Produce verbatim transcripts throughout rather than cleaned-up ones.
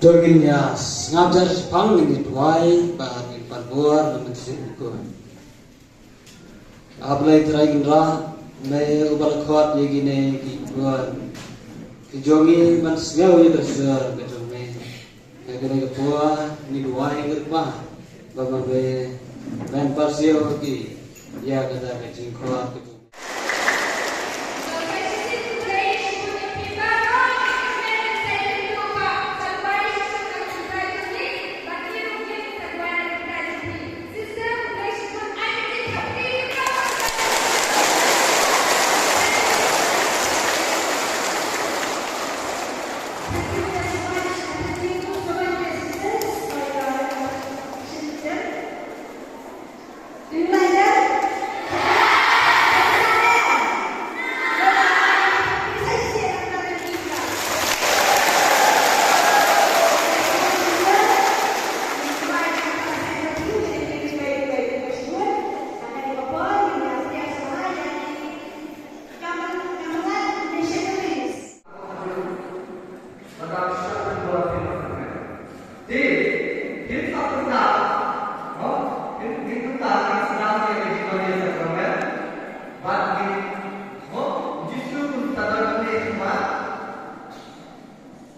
Jong ngin ïa sngap jar shaphang, ngin ïa duwai bad ngin pan bor na mynsiem u khun. A Blei Trai Kynrad, me uba la khot ïa kine ki khun ki jong ngi ban sngew ïa ka sur ka jong me. Ïa kane ka por ngi duwai ngi kyrpad ba ma me men parsiew ki ïa kata ka jingkhot ka jong me.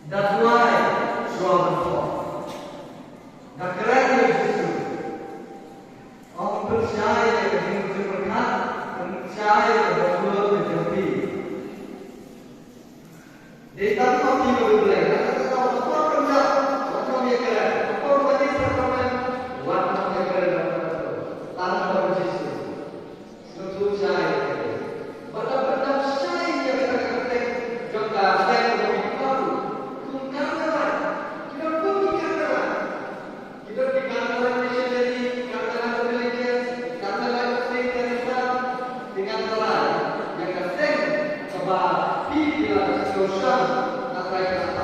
That's why John four. Da kren ïa u Jisu. Ong pynshai ïa ka jingpyrkhat, pynshai ïa ka jingpyrkhat ka jong phi. Dei tang ma phi ba u Blei, na ka kata ka por pynjah, wat nym ïa kren, ka por ka dei sa ka men, wat nym ïa kren, tang ma u Jisu. Sngewthuh shai. Bad lada phi dang shai ïa kata ka kyrteng jong ka seng kaba phi pynpaw. Kum Carmelite. Ki don kum ki Carmelite. Ki don ki Carmelite missionary, Carmelite religious, Carmelite of Saint Teresa. Te ngan tharai ïa ka seng kaba phi phi la sngewsih na ka